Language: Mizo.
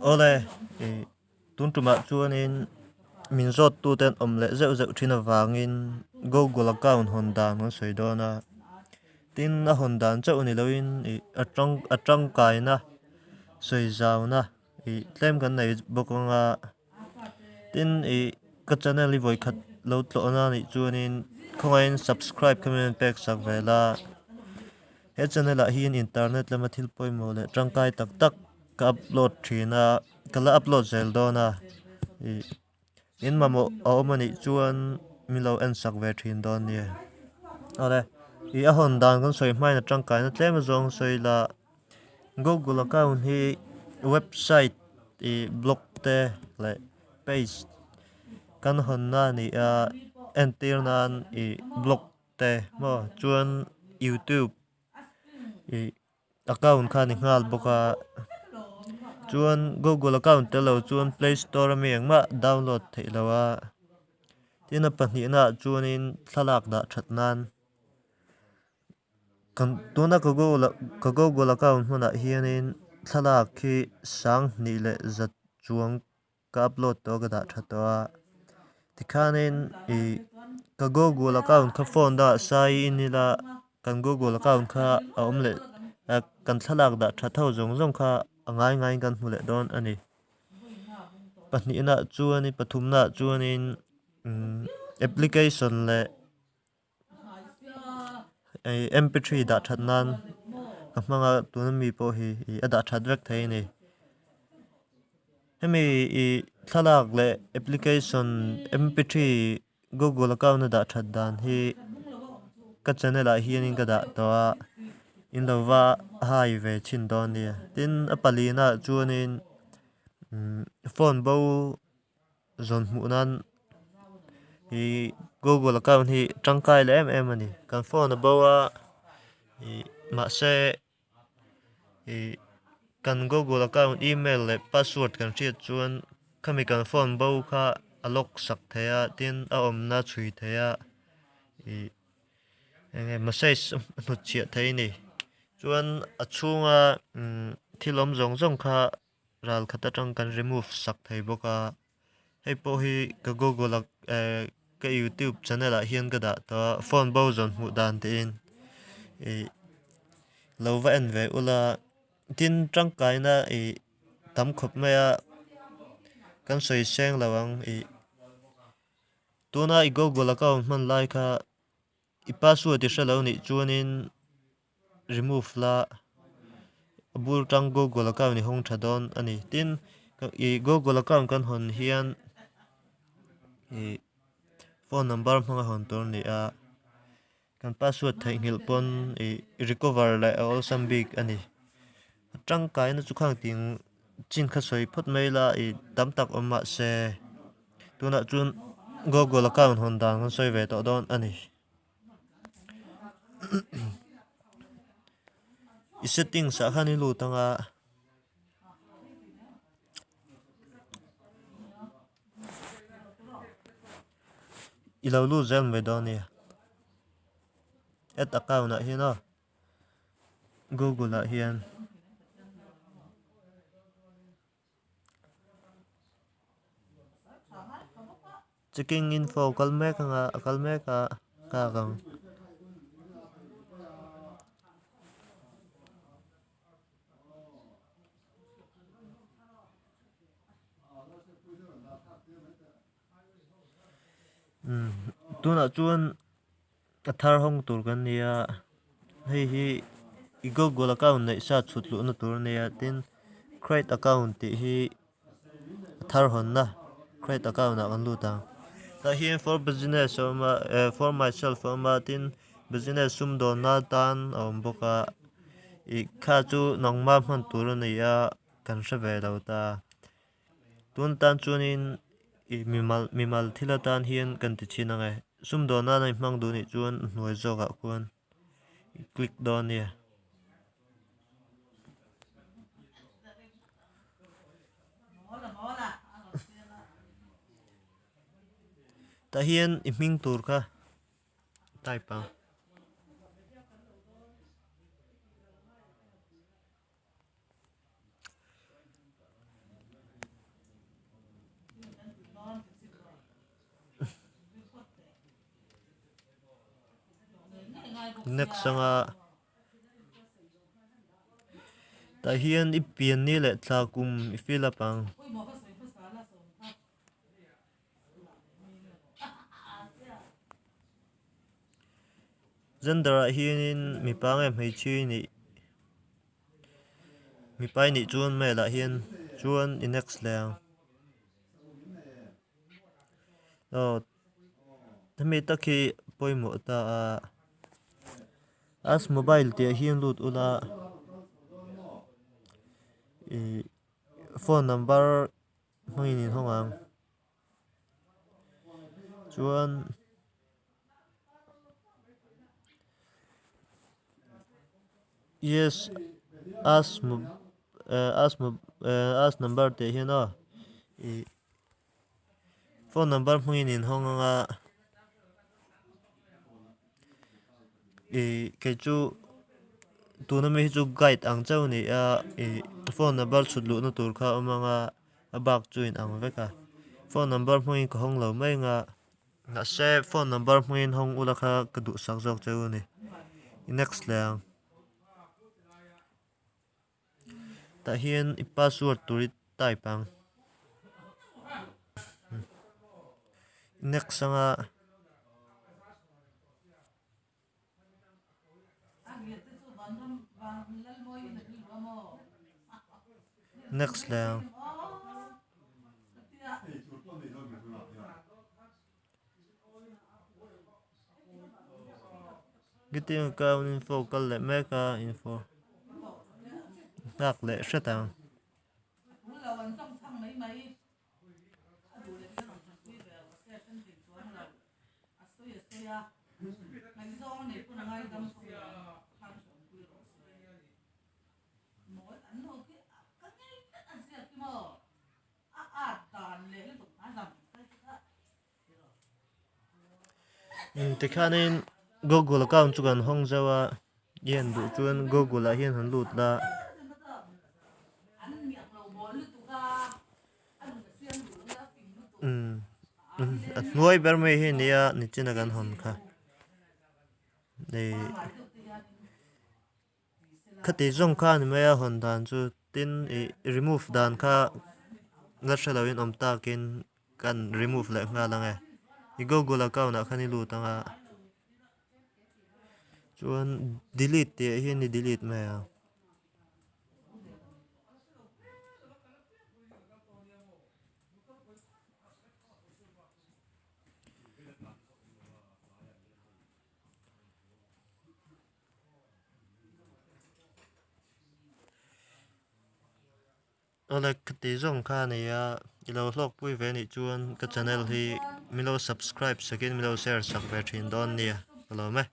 Awle, ih tun tumah chuanin min zawt tute an awm leh zeuh zeuh thin avangin Google account hawn dan kan sawi dawn a. Tin, a hawn dan chauh ni loin ih a tang a tangkaina sawi zauna ih tlem kan nei bawk ang a. Tin, ih ka channel hi vawikhat lo tlawhna a nih chuanin khawngaihin subscribe kha min rawn pek sak vel a. He channel ah hian internet lama thil pawimawh leh tangkai tak tak ka upload thin a ka la upload zel dawn a ih in mamawh a awm anih chuan min lo en sak ve thin dawn nia awle ih a hawn dan kan sawi hmain a tangkaina tlem azawng sawi ila google account hi website ih blog te leh page kan hawnna a ni a entir nan ih blog te maw chuan youtube ih account kha a ni nghal bawk a chuan google account tel lo chuan play store ami engmah download theih loh a tin a pahnihna ah chuanin thlalak dah that nan kan tuna ka google ka google account hmunah hianin thlalak hi sanghnih leh za chuang. Ka upload tawh a ka dah tha tawh a tikhanin ih ka google account kha phone dah sai in ila kan google account kha a awm leh kan thlalak dah that ho zawng zawng kha a ngai ngaiin kan hmu leh dawn a ni. Pahnihna chuanin pathumna chuanin umm application leh. Hei mp three dah that nan ka hmang a tuna mi pawh hi ih a dah that vek thei a ni hemi ih thlalak leh application mp three google account a dah that dan hi ka channel ah hianin ka dah tawh a in lo va hai ve chhin dawn nia tin a palina ah chuanin umm phone bo. Zawn hmuh nan ih google account hi tangkai leh em em a ni kan phone a bo a ih mahse ih kan google account email leh password kan hriat chuan khami kan phone bo kha a lock sak thei a tin a awmna chhui thei a ih eng nge message a hnut chhiah thei a ni chuan a chhunga umm thil awm zawng zawng kha. Ral khat atang kan remove sak thei bawk a hei pawh hi ka google ah eh ka youtube channel ah hian ka dah tawh a phone bo zawn hmuh dan tiin ih lo va en ve ula tin tangkaina ih tam khawp mai a kan sawi seng lo ang ih tuna i google account hman lai kha i password i hre lo nih chuanin. Remove la a bul tang google account i hawng tha dawn a ni tin ih google account kan hawn hian ih phone number hmanga hawn tur a ni a kan password theihnghilh pawn ih recover leh a awlsam bik a ni a tangkaina chu khang tih chin kha sawi phawt mai ila ih tam tak awm mah se tunah chuan google account hawn dan kan sawi ve tawh dawn a ni. I settings ah khan i lut ang a i lo lut zel mai dawn a nia add account ah hian aw google ah hian. Checking info kal mek anga a kal mek a nghak ang. Umm tunah chuan a thar hawng tur kan ni a hei hi i google account neih sa chhut luhna tur a nia tin create account tih hi a thar hawnna create account ah kan lut ang tah hian for business a awm a eh for myself a awm a tin business sumdawnna tan a awm bawk a ih kha chu nangma hman tur a ni a kan hre ve lo ta. Tun atan chuanin ih mimal mimal thil atan hian kan ti chhin ang e sumdawn nana i hmang duh anih chuan a hnuai zawkah khuan i click dawn ania. Tah hian i hming tur kha type ang. Next anga tah hian i pian ni leh thla kum i fill up ang. Gender ah hianin mipa nge hmeichhia nih mipa i nih chuan male ah hian chuan i next leh ang. Aw hemi tak hi pawimawh ta a as mobile tih ah hian lut ula ih phone number hmangin in hawng ang chuan yes as as as number tih ah hian aw ih. Phone number hmangin in hawng anga ih kei chu tuna mi hi chu guide ang chauh a ni a ih phone number chhut luhna tur kha a awm anga a bak chu in ang vek a phone number hmangin ka hawng lo mai anga mahse phone number hmangin hawng ula kha ka duhsak zawk cheu a ni next leh ang. Tah hian i password tur i type ang. Next anga next leh ang. Getting account info kal leh mek a info nghak leh hret ang. Tikhianin google account chu kan hawng zauh a i en duh chuan google ah hian han lut la. A hnuai ber mai hi nia nichina kan hawn kha Khati zawng kha a ni mai a hawn dan chu tin ih remove dan kha la hre loin awm takin kan remove leh nghal ang e i google account ah khan i lut ang a chuan delete tih ah hian i delete mai ang. Awle ka tih zawng kha a ni a i lo hlawkpui ve anih chuan ka channel hi min lo subscribe sakin min lo share sak ve thin dawn nia ka lawm e.